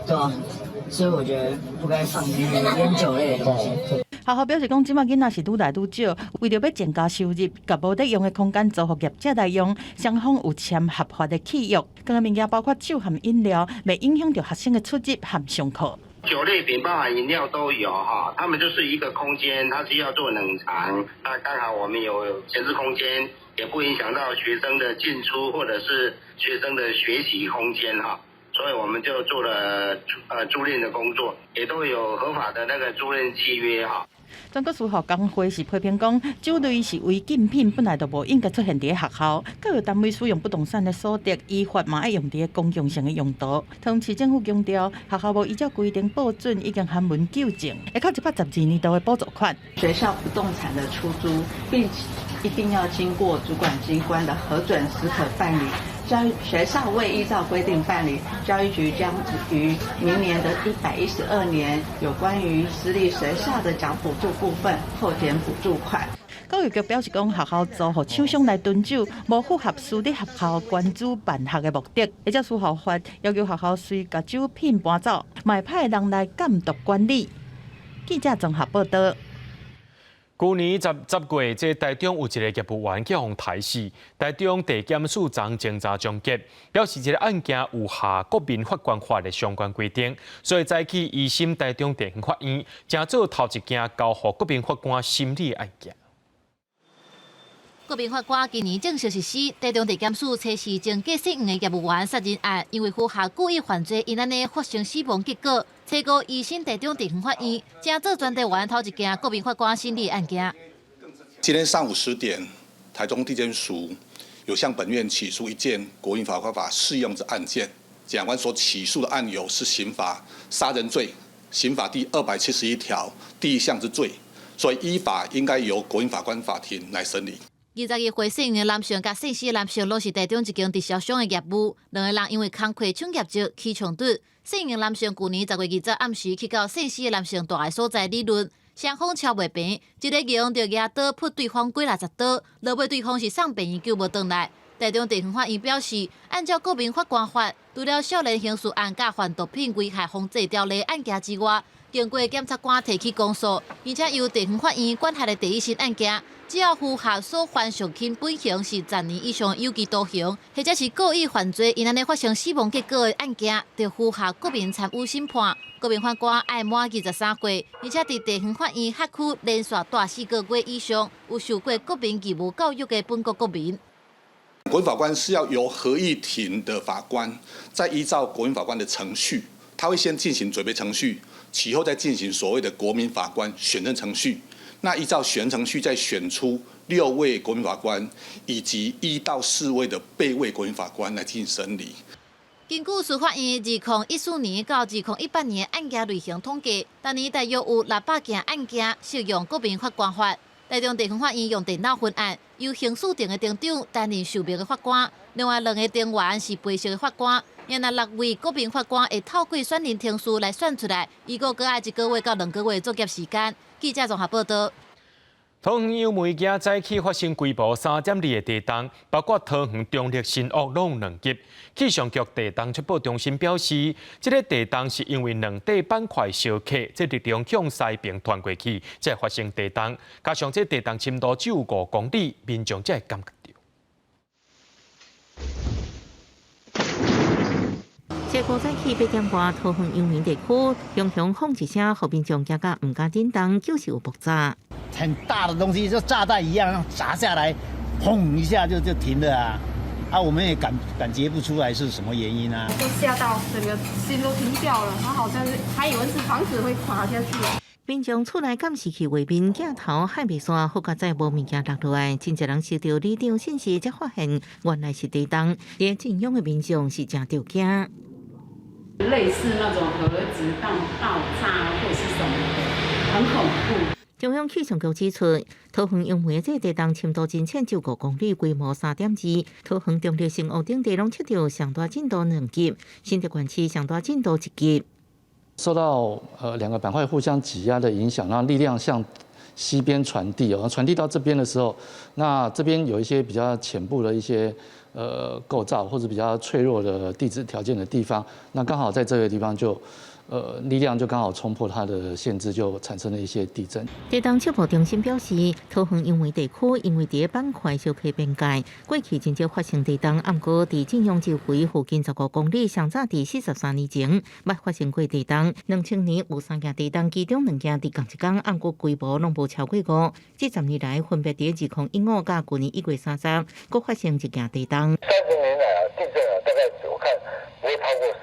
對吧？所以我覺得不該放這些菸酒類的東西。學校表示講，這馬囡仔是愈來愈少，為著欲增加收入，共無咧用的空間租予業者來用，雙方有簽合法的契約。這个物件包括酒和飲料，袂影響著學生的出入和上課。酒類品包含飲料都有哈，他們就是一個空間，它是要做冷藏，那剛好我們有閒置空間，也不影響到學生的進出或者是學生的學習空間哈，所以我們就做了租賃的工作，也都有合法的那個租賃契約哈。全國私校工會是批評講，酒類是違禁品，本來就無應該出現佇咧學校。教育單位使用不動產的所得，依法嘛愛用佇咧公共性的用途。桃園市政府強調，學校無依照規定報准，已經函文糾正，會扣112年度的補助款。學校不動產的出租，並一定要經過主管機關的核准，始可辦理。教育學校未依照規定辦理，教育局將於明年的112年有關於私立學校的獎補助部分扣減補助款。教育局表示講，學校租予廠商來囤酒，無符合私立學校關注辦學的目的。依照私校法要求學校隨共酒品搬走，嘛會派人來監督管理。記者綜合報道。舊年十月，這台中有一個業務員去予刣死，台中地檢署長偵查終結，表示這个案件有下國民法官法的相關規定，所以早起移審台中地方法院，成做頭一件交予國民法官審理的案件。國民法官今年正式實施，台中地檢署測試前駕駛員的業務員殺人案，因為符合故意犯罪，𪜶按呢發生死亡結果，初五移審台中地方法院，成做全台灣頭一件國民法官審理案件。今天上午10點，台中地檢署有向本院起訴一件國民法官法適用之案件，檢察官所起訴的案由是刑法殺人罪，刑法第271條第一項之罪，所以依法應該由國民法官法庭來審理。22歲姓楊的男性佮姓施的男性，攏是台中一間直銷商的業務。兩个人因為工課搶業績起衝突。姓楊的男性舊年10月20暗時去到姓施的男性蹛的所在理論，雙方喬袂平，一个用著舉刀噗對方幾若十刀，落尾對方是送病院救無轉來。台中地方法院表示，按照國民法官法，除了少年刑事案佮販毒品危害防制條例案件之外，經過檢察官提起公訴，而且由地方法院管轄的第一審案件，只要符合所犯上輕本刑是10年以上有期徒刑，或者是故意犯罪，𪜶按呢發生死亡結果的案件，就符合國民參與審判。國民法官愛滿23歲，而且佇地方法院轄區連續蹛4個月以上，有受過國民義務教育的本國國民。國民法官是要由合議庭的法官，再依照國民法官的程序，他會先進行準備程序，其後再進行所謂的國民法官選任程序。那依照選任程序再選出6位國民法官以及1到4位的備位國民法官來進行審理。根據司法院2014年到2018年案件類型統計，逐年大約有600件案件適用國民法官法。台中地方法院用電腦分案，由刑事庭的庭長擔任受命的法官，另外兩个成員是陪審的法官。然後六位國民法官會透過選任程序來選出來，預估閣愛一個月到2個月作業時間。記者綜合報道。桃園楊梅今早起發生規模3.2的地動，包括桃園、中壢、新屋攏有2級。氣象局地動測報中心表示，這个地動是因為兩塊板塊相磕，這力量向西邊傳過去，才發生地動。加上這地動深度只有5公里，民眾才會感覺著。初五早起8點外，桃園楊梅地區雄雄轟一聲，予民眾驚甲毋敢振動，就是有爆炸。很大的東西，就炸彈一樣砸下來，轟一下就停了啊！啊，我們也感覺不出來是什麼原因啊。都嚇到，整個心都停掉了。他好像是還以為是房子會垮下去。民眾厝內監視器畫面鏡頭翕袂煞，好佳哉無物件落落來，真濟人收著里長信息，才發現原來是地動。連鎮勇的民眾是誠著驚。類似那種核子彈爆炸或是什麼的，很恐怖。中央氣象局指出，桃園楊梅這地動深度真淺，只5公里，規模3.2。桃園中壢新屋頂地攏測著上大震度2級，新竹縣市上大震度1級。受到兩個板塊互相擠壓的影響，讓力量向西邊傳遞哦，傳遞到這邊的時候，那這邊有一些比較淺部的一些構造或者比較脆弱的地質條件的地方，那剛好在這個地方就。力量就剛好衝破它的限制，就產生了一些地震。地動測報中心表示，桃園楊梅地區因為佇咧板塊相克邊界，過去真少發生地動。毋過佇鎮陽周圍附近15公里，上早佇43年前捌發生過地動。2000年有三件地動，其中兩件佇仝一工，毋過規模攏無超過5。這10年來，分別佇2015佮舊年1月30，閣發生一件地動。30年來啊，地震啊，大概我看不會超過10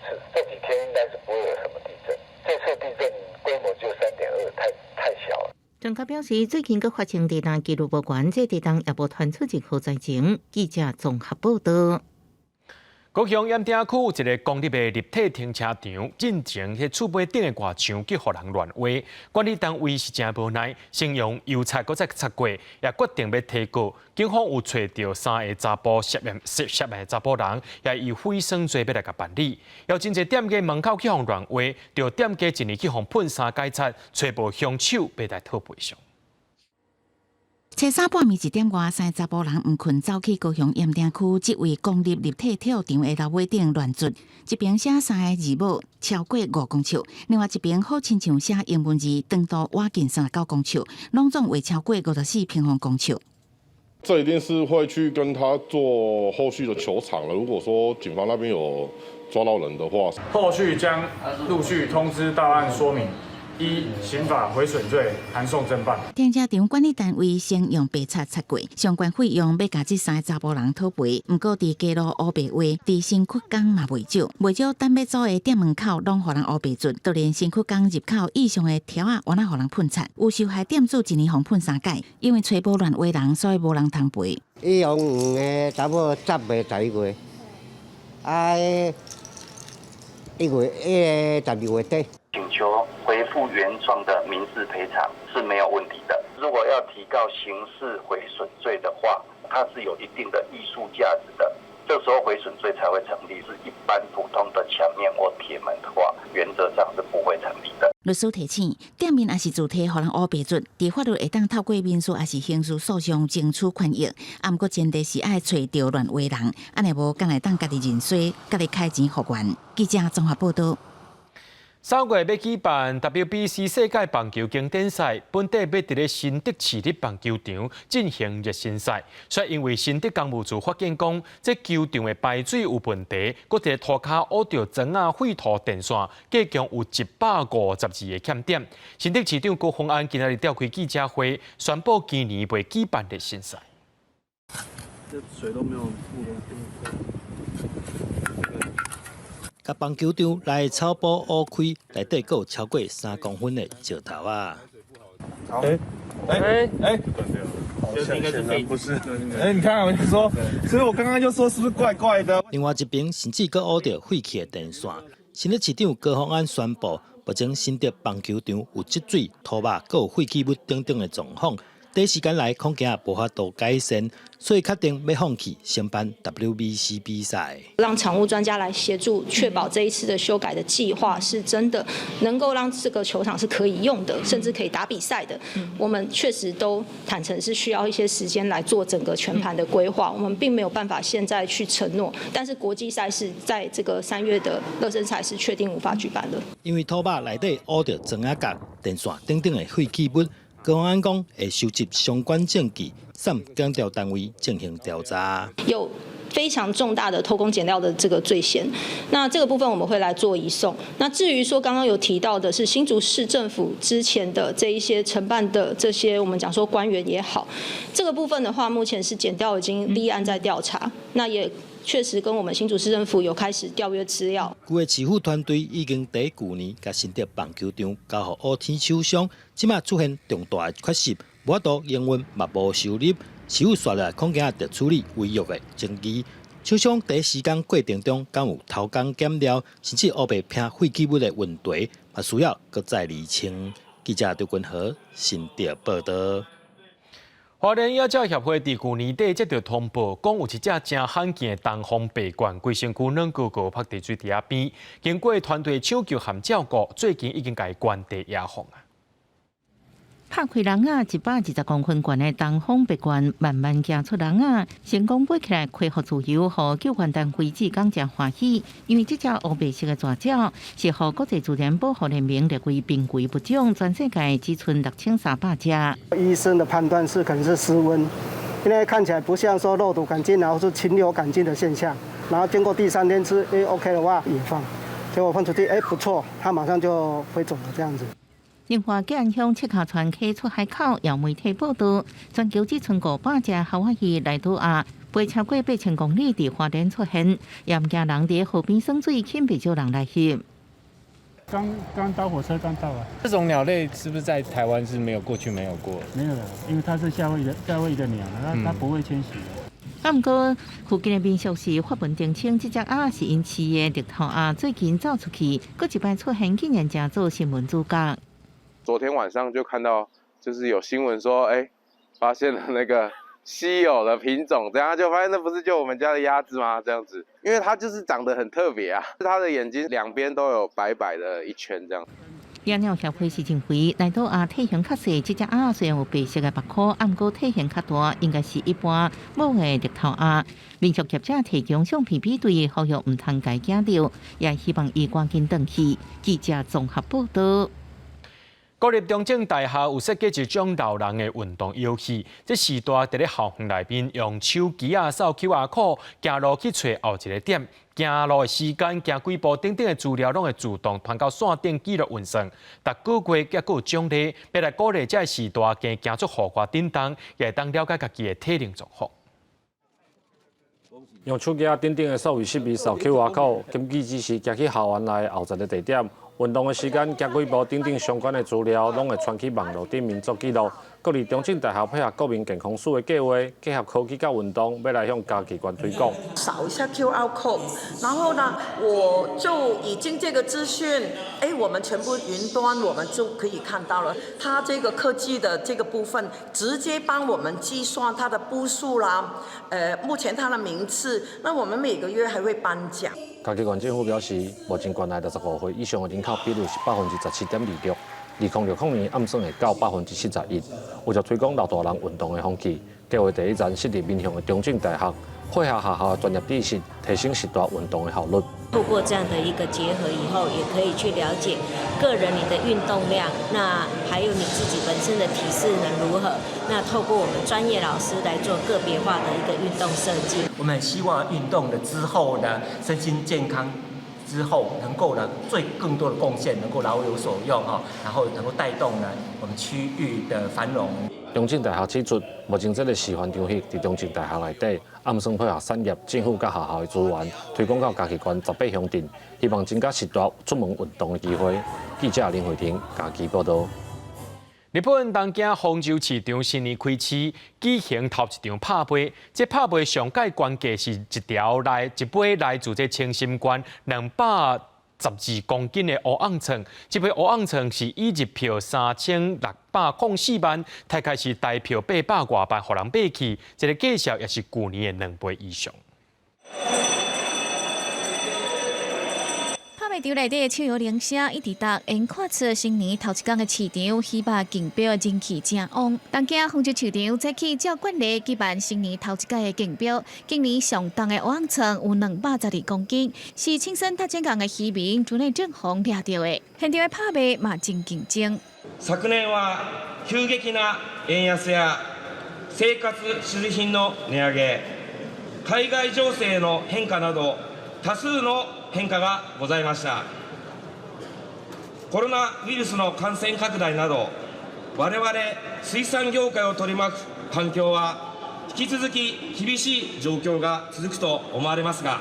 次，這幾天應該是不會有什麼地震。這次地震規模就3.2，太小了。專家表示，最近閣發生地動紀錄無懸，這地動也無傳出任何災情。記者綜合報道。高雄鹽埕區有一個公立的立體停車場，進前彼厝尾頂的外牆去予人亂畫，管理單位是誠無奈，先用油漆閣再擦過，也決定欲提告。警方有揣著三个查埔涉嫌的查埔人，也以毀損罪欲來共辦理。有真濟店家門口去予亂畫，著店家一年去予噴三擺漆，揣無兇手欲來討賠償。初三半暝1點外，三个查埔人毋睏走去高雄鹽埕區這位公立立體停車場的樓尾頂亂捽，一邊寫三个字母超過5公尺，另外一邊好親像寫英文字長度倚近39公尺，攏總畫超過54平方公尺。這一定是會去跟他做後續的求償了。如果說警方那邊有抓到人的話，後續將陸續通知到案說明。依刑法毀損罪函送偵辦。停車場管理單位先用白漆擦過，相關費用欲共這三个查埔人討賠。毋過佇街路烏白畫，佇新堀江嘛袂少，袂少等欲走的店門口攏予人烏白捽，就連新堀江入口以上的條仔，嘛予人噴漆。有受害店主一年予噴三擺，因為揣無亂畫人，所以無人通賠。伊用黃的差不多10月11月，啊，1月，彼个12月底。請求恢復原狀的民事賠償是沒有問題的。如果要提告刑事毀損罪的話，它是有一定的藝術價值的，這時候毀損罪才會成立。是一般普通的牆面或鐵門的話，原則上是不會成立的。律師提醒，店面也是自提予人烏白捽，佇法律會當透過民事抑是刑事訴訟爭取權益，啊，毋過前提是愛揣著亂畫人，按呢無敢會當家己認衰，家己開錢復原。記者綜合報道。3月欲舉辦 WBC 世界棒球經典賽，本底欲佇咧新竹市立棒球場進行熱身賽，卻因為新竹工務處發現講，這球場的排水有問題，閣佇塗跤挖著磚仔廢土電線，計共有152個欠點。新竹市長高虹安今仔日召開記者會，宣布今年袂舉辦熱身賽。這水都沒有。共棒球場內草埔挖開，內底閣有超過3公分的石頭仔。欸欸欸，顯然不是。欸，你看，我就說，所以我剛剛就說是不是怪怪的？另外一邊，甚至閣挖著廢棄的電線。新竹市長高虹安宣布，目前新竹棒球場有積水、塗肉，閣有廢棄物等等的狀況，短時間內恐驚無法度改善，所以確定欲放棄承辦 WBC 比賽。讓場務專家來協助，確保這一次的修改的計劃是真的能夠讓這個球場是可以用的，甚至可以打比賽的。我們確實都坦誠是需要一些時間來做整個全盤的規劃，我們並沒有辦法現在去承諾。但是國際賽事在這個3月的熱身賽是確定無法舉辦的。因為土肉內底烏著磚仔角、電線等等的廢棄物。高虹安講會收集相關證據，送檢調單位進行調查。有非常重大的偷工減料的這個罪嫌，那這個部分我們會來做移送。那至於說剛剛有提到的是新竹市政府之前的這一些承辦的這些我們講說官員也好，這個部分的話，目前是檢調已經立案在調查，那也確實跟我們新竹市政府有開始調閱資料。舊的市府團隊已經佇舊年共新竹棒球場交予烏天手上，這馬出現重大的缺失，無法度營運嘛無收入，市府紲來恐驚著處理違約的爭議。廠商佇施工過程中敢有偷工減料，甚至烏白拼廢棄物的問題，嘛需要閣再釐清。記者劉君和新竹報導。花蓮野鳥協會佇舊年底接著通報，講有一隻誠罕見的東方白鸛，規身軀軟膏膏，曝佇水池仔邊。經過團隊搶救和照顧，最近已經共伊原地野放啊。拍開籠仔，120公分懸的東方白鸛慢慢行出籠仔，成功飛起來，恢復自由，予救援單位志工誠歡喜。因為這隻烏白色的大鳥是予國際自然保護聯盟列為瀕危物種，全世界只賰6300隻。醫生的判斷是可能是失溫，因為看起來不像說肉毒桿菌啊，或是禽流感菌的現象。然後經過第三天吃，OK 的話，野放，結果放出去，不錯，它馬上就飛走了，這樣子。另外，吉安鄉赤坩船溪出海口有媒體報道，全球只賰500隻夏威夷來島鴨，飛超過8000公里佇花蓮出現，也毋驚人佇河邊耍水，吸引袂少人來翕。剛剛搭火車剛到啊。這種鳥類是不是在台灣是沒有過去沒有過？沒有的，因為它是夏威夷的鳥，它不會遷徙。啊，毋過附近的民宿是發文澄清，這隻鴨是𪜶飼的綠頭鴨，最近走出去，閣一擺出現，竟然成做新聞主角。昨天晚上就看到，就是有新聞說，發現了那個稀有的品種，這樣就發現那不是就我們家的鴨子嗎？這樣子，因為它就是長得很特別啊，它的眼睛兩邊都有白白的一圈，這樣。野鳥協會是認為，來島鴨體型較細，這隻鴨雖然有白色的目箍，毋過體型較大，應該是一般母的綠頭鴨。民宿業者提供相片比對，呼籲毋通共伊驚著，也希望伊趕緊轉去。記者綜合報導。國立中正大學有設計一種老人的運動遊戲，這時代佇咧校園內面用手機仔掃 QR code，行路去揣後一個點，行路的時間、行幾步等等的資料，攏會自動傳到線頂記錄運算。逐個月閣有獎勵，欲來鼓勵這个序大加行出戶外振動，也會當了解家己的體能狀況。用手機仔頂頂的數位識別掃 QR code，根據指示行去校園內後一个地點。運動的時間、行幾步等等相關的資料，攏會傳去網路頂面做記錄。國立中正大學配合國民健康署的計劃，結合科技佮運動，欲來向嘉義縣推廣。掃一下 QR code，然後呢，我就已經這個資訊，我們全部雲端，我們就可以看到了。它這個科技的這個部分，直接幫我們計算它的步數啦，目前它的名次，那我們每個月還會頒獎。嘉義縣政府表示，目前縣內65歲以上的人口比率是17.26%，2060年按算會到71%。為著推廣老大人運動的風氣，計劃第一站設佇民雄的中正大學，配合學校的專業知識，提升序大運動的效率。透過這樣的一個結合以後，也可以去了解個人你的運動量，那還有你自己本身的體適能如何。那透過我們專業老師來做個別化的一個運動設計。我們希望運動了之後呢，身心健康之後，能夠呢，做更多的貢獻，能夠老有所用哈，然後能夠帶動呢我們區域的繁榮。中正大學指出，目前這个示範場域佇中正大學內底，按算配合產業、政府佮學校的資源，推廣到嘉義縣18鄉鎮，希望增加序大出門運動的機會。記者林慧婷嘉義報導。日本東京豐洲市場新年開市舉行頭一場拍賣，這拍賣上蓋懸價是一條來一尾來自這青森縣12公斤的烏甕創，這批烏甕創是以入票3604萬，大概是台票800外萬，予人買去。這个價數也是舊年的兩倍以上。拍賣場內底手搖鈴聲一直響，眼看出新年頭一工的市場魚肉競標人氣誠旺。東京豐洲市場早起照慣例舉辦新年頭一屆的競標，今年上重的蚵仔創有212公斤，是親身搭船港的漁民竹內正宏掠著的。現場的拍賣嘛真競爭。昨年は急激な円安や生活必需品の値上げ、海外情勢の変化など多数の変化がございました。コロナウイルスの感染拡大など、我々水産業界を取り巻く環境は引き続き厳しい状況が続くと思われますが。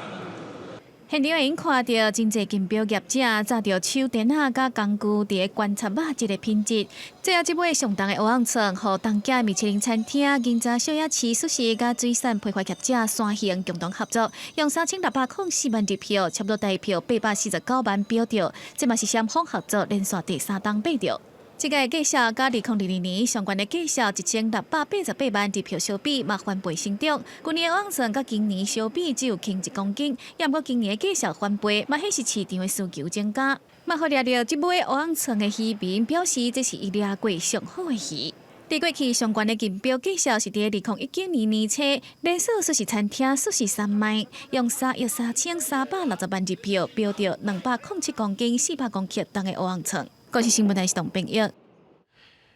現場會用看著真濟競標業者紮著手電仔佮工具，佇咧觀察肉質的品質。最後，這尾上重的蚵仔創，予東京米其林餐廳、銀座小夜市壽司佮水產批發業者三方共同合作，用3604萬入票，差不多台票849萬標著。這嘛是雙方合作連續第三冬買著。這个價數佮2022年上懸的價數1688萬入票相比，嘛翻倍成長。舊年蚵仔創佮今年相比只有輕1公斤，也毋過今年的價數翻倍，嘛顯示市場的需求增加。嘛，予掠著這尾蚵仔創的漁民表示，這是伊掠過上好的魚。佇過去上懸的競標價數是佇2019年年初，連鎖壽司餐廳壽司三賣，用3億3360萬入票標著207公斤400公克重的蚵仔創。公視新聞台是董編譯。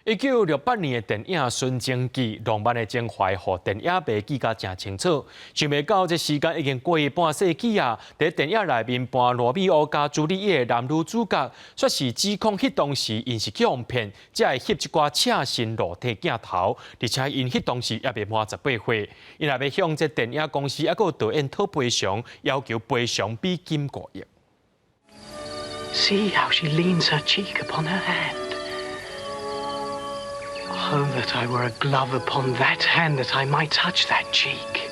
1968年的電影《尋情記》，浪漫的情懷，予電影迷記甲誠清楚。想袂到這時間已經過半世紀啊！佇電影內面扮羅密歐佮朱麗葉的男女主角，卻是指控彼當時𪜶是去予騙，才會翕這寡赤身露體鏡頭，而且𪜶彼當時猶未滿18歲，𪜶若欲向這電影公司猶閣導演討賠償，要求賠償美金5億。 See how she leans her cheek upon her hand. Oh, that I were a glove upon that hand, that I might touch that cheek.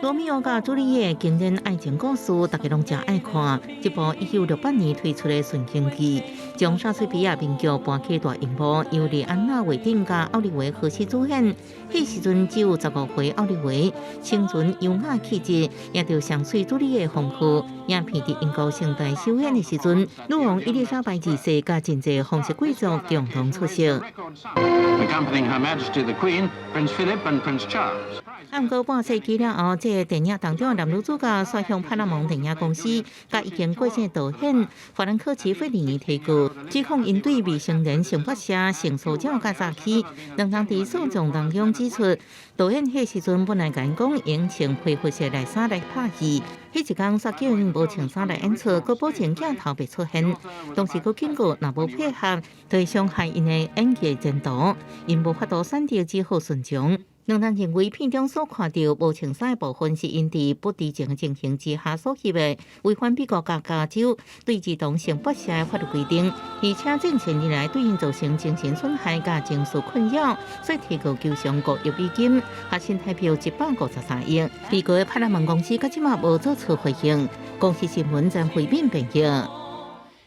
羅密歐佮朱麗葉經典愛情故事，大家攏誠愛看。這部1968年推出的《尋情記》，將莎士比亞名劇搬去大螢幕，由麗安娜·韋丁佮奧利維·赫西主演。彼時陣只有15歲，奧利維清純優雅氣質，贏著上媠朱麗葉封號。影片佇英國聖誕首演的時陣，女王伊麗莎白二世佮真濟皇室貴族共同出席。 Accompanying Her Majesty the Queen, Prince Philip and Prince Charles. 啊，毋過半世紀了後，這个電影當中的男女主角煞向派拉蒙電影公司，佮已經過身導演法蘭克齊費里尼提告，指控𪜶對未成年性剝削、性騷擾佮詐欺。兩人佇訴訟當中指出，導演彼時陣本來共𪜶講用穿恢復式內衫來拍戲，彼一工煞叫𪜶無穿衫來演出，閣保證鏡頭袂出現。當時閣警告，若無配合，就會傷害𪜶的演藝前途，𪜶無法度選擇，只好順從。兩人認為片中所看著無穿衫的部分是𪜶佇不知情的情形之下所翕的，違反美國佮加州對兒童性剝削的法律規定，而且這前年來對𪜶造成精神損害佮情緒困擾，所以提告求償5億美金，合新台票153億。被告的派拉蒙公司到這馬無做出回應。公視新聞曾慧敏編譯。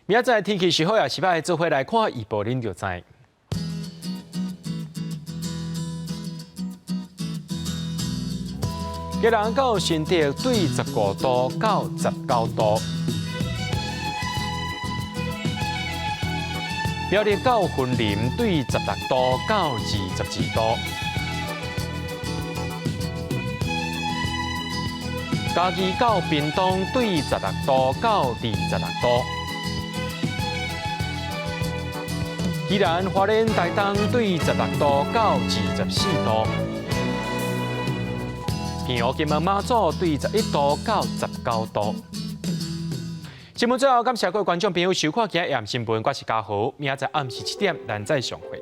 明仔載天氣是好抑是䆀，做伙來看預報，恁就知。基隆到新竹對15度到19度，苗栗到雲林對16度到22度，嘉義到屏東對16度到26度，宜蘭花蓮台東對16度到24度。屏東金門馬祖對11度到19度。新聞最後，感謝各位觀眾朋友收看今日新聞，我是嘉豪，明仔載暗時7點，咱再相會。